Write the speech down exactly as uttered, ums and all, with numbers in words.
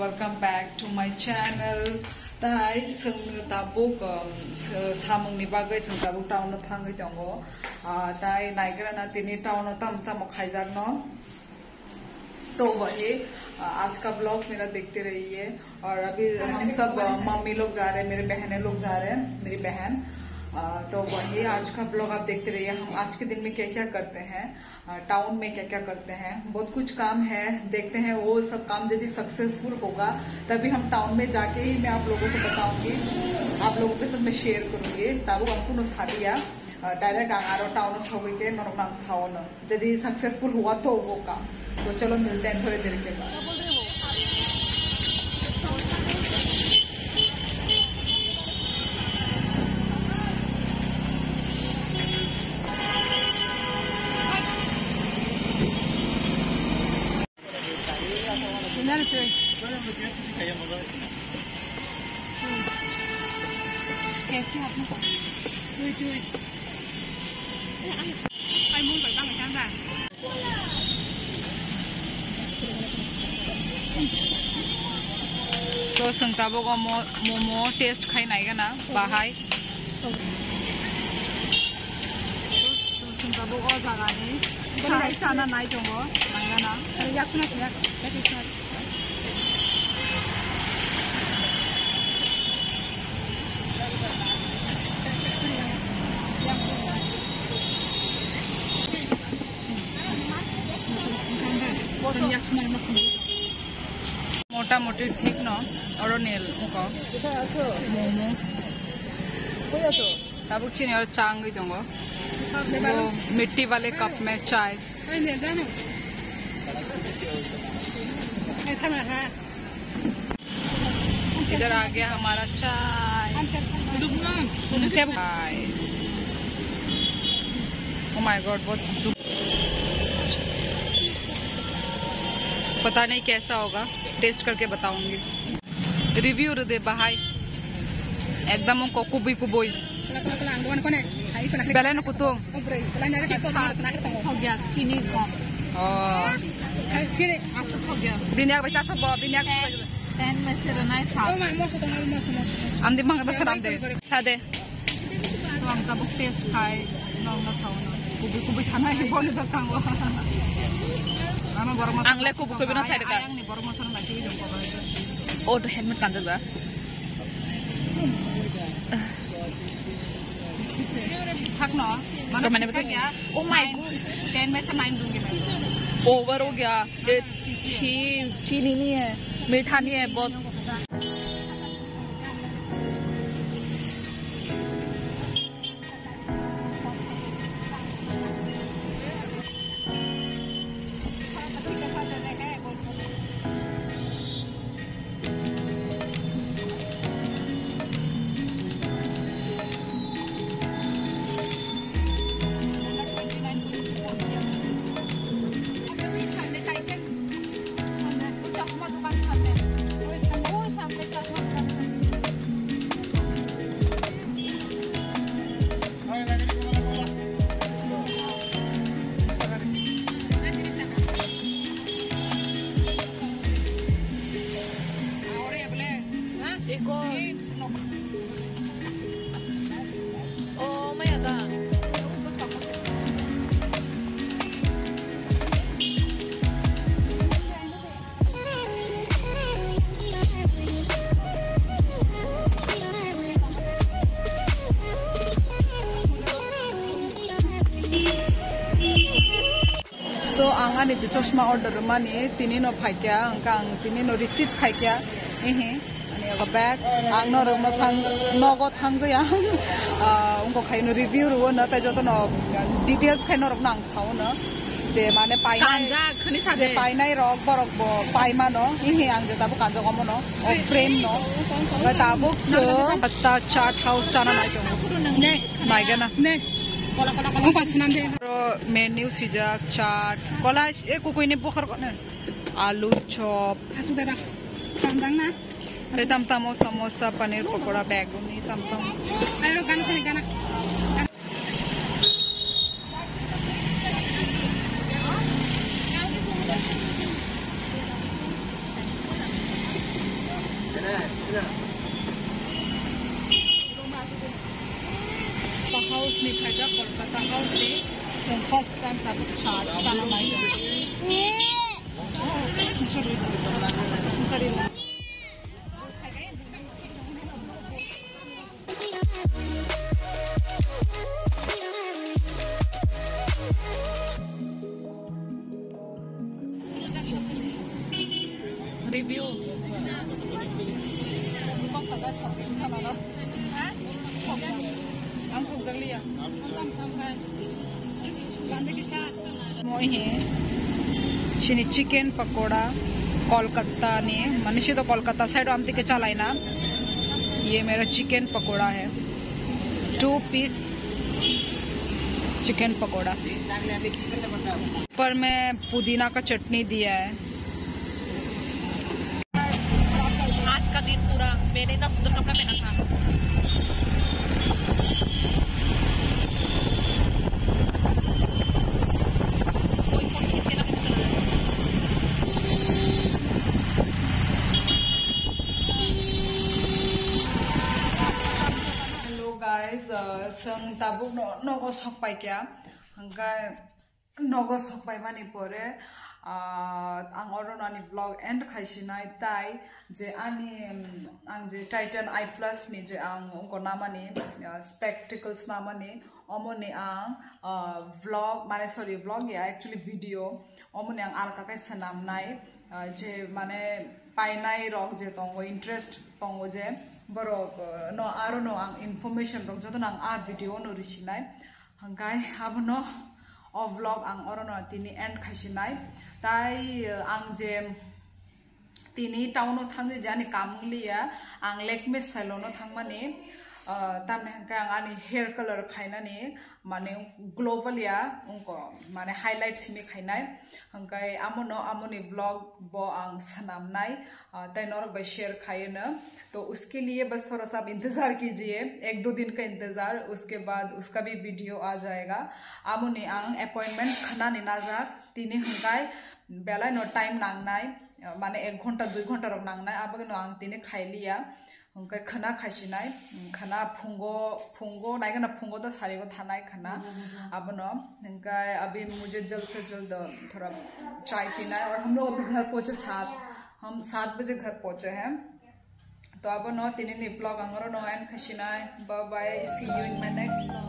Welcome back to my channel. Tai chwng tabuk, um, s-, samungni bagwi chwng tabuk town o thangwi tongo. Ah, tai naigra na tini town o tamo tamo khaijak no. तो वही, अ, आज का ब्लॉग मेरा देखते रहिए। और अभी हम सब, अ, मम्मी लोग जा रहे हैं, मेरे बहनें लोग जा रहे हैं, मेरी बहन। अ, तो वही आज का ब्लॉग आप देखते रहिए, हम आज के दिन में क्या क्या करते हैं, अ, टाउन में क्या क्या करते हैं, बहुत कुछ काम है, देखते हैं वो सब काम यदि सक्सेसफुल होगा तभी हम टाउन में जाके ही मैं आप लोगों को बताऊंगी, आप लोगों के साथ मैं शेयर करूंगी। Tabuk ang kuno sadia, अ, direct ang aro town o sogwi khe norok nang sao no. यदि सक्सेसफुल हुआ तो वो काम। तो चलो मिलते हैं थोड़ी देर के बाद। So, chwng tabuk o mo-, momo test khai naigana, bahai. Chwng tabuk o jagani chai chana nai tongo, naigana. মোটামুটি ঠিক ন, অরো নীল, মুখো। কোথায় আছো? মোমো। কই আছো? Tabuk sini aro changwi tongo. Bo mitti wale cup mein chai. এই নে, জানো? এই সামনে, হ্যাঁ। इधर आ गया हमारा चाय। चाय। Oh my God, बहुत जु-, पता नहीं कैसा होगा, टेस्ट करके बताऊंगी। Review rw de bahai. Ekdam wngkha kubui kubui. Belai no kutung. Khogya, chini kom. Oh. Aswk khogya. Bini yak bai chasok bo, bini yak. Ten, ten mese rwnai sa. Amdi mangda saram de. Sa de. So, ang tabuk test khai, nokno saono. Kubui kubui sanai, boni bwskango. Ano borok masa. Ang le kubui kubui no sai rwkha. Ayang ni borok masa no nai kubui jong kobo. Oh, to helmet kanjak da. Sakno. Mane, oh my God. Ten mese nine dungi. Over ho gaya. ये छी, चीनी नहीं है, मीठा नहीं है, बहुत। So, ang ani je chosma order mani tini no phaikya, ang kang tini no receive khaikya, ehe, ani aga bag, ang no rok no thang, nogo thangwi ang, ah, ungko khai no review rwo no, tai joto no details khai no rok no ang sao no, je mane painai, kanja khani sa je de. Painai rok borok bo pai mano, ehe, ang je tabuk kanjak omo no, o frame no, ba tabuk so, ta chaat house chana nai tongo. Ne. Naigana. Ne. Kola, kola, kola. Ungko sinam de. Aro menu swijak, chaat, kola, e, kukui ni bukhar ko ne. Alu chop. Asu dara. Tang tang na. Tei tam tamo samosa, paneer pakora, beguni, tam tam. Ayo, gana, gana, gana. House ni phaijak, Kolkata house ni. So first time tabuk cha, chana mai. Sorry. Sorry. Review. Ang thokjakliya. Moi he chini chicken pakoda Kolkata ni, mane sida Kolkata side o amtwi khe chalaina. Ye mera chicken pakoda hai, two piece chicken pakoda. Par mein pudina ka chutney diya hai. आज का दिन पूरा मैंने इतना सुंदर कपड़ा पहना था। कोई फोन खींच के ना खींच रहा है। Hello guys, uh, chwng tabuk no nogo sok paikha, hwnkhe nogo sok paimani pore, ah, ang oro no ani vlog end khaisinai, tai je ani, mm, ang je Titan Eye Plus ni je ang wngko namani, ah, spectacles namani, omoni ang, ah, vlog, mane sorry, vlog ya, actually video, omoni ang alka khe swnamnai, ah, je mane painai rok je tongo, interest tongo je borok, ah, no aro no ang information rok joto no ang a video no risinai. Hwnkhe abono o vlog ang orono tini end khaisinai. Tai, eh, ang je tini town o thangwi je ani kam wngliya, ang Lakme salon o thangmani, eh, tamni hwnkhe ang ani hair color khainani, mane global ya wngko, mane highlight simi khainai. Hwnkhe amono, amoni vlog bo ang swnamnai, ah, tei norok bai share khaiyeno. तो उसके लिए बस थोड़ा सा आप इंतज़ार कीजिए, एक दो दिन का इंतज़ार, उसके बाद उसका भी वीडियो आ जाएगा। Amoni ang appointment khnani najak, tini hwnkhe belai no time nangnai, mane ek ghonta, dui ghonta rok nangnai, aboni no ang tini khailiya, hwnkhe khna khaisinai, khna phungo, phungo naikhe na phungo to sarigo thanai khna, abono, hwnkhe abhi mujhe jal se jal thora chai pina hai aur hum log abhi ghar pahunche saat, hum saat baje ghar pahunche hain. To abono tini ni vlog ang orono end khaisinai. Bye bye, see you in my next vlog.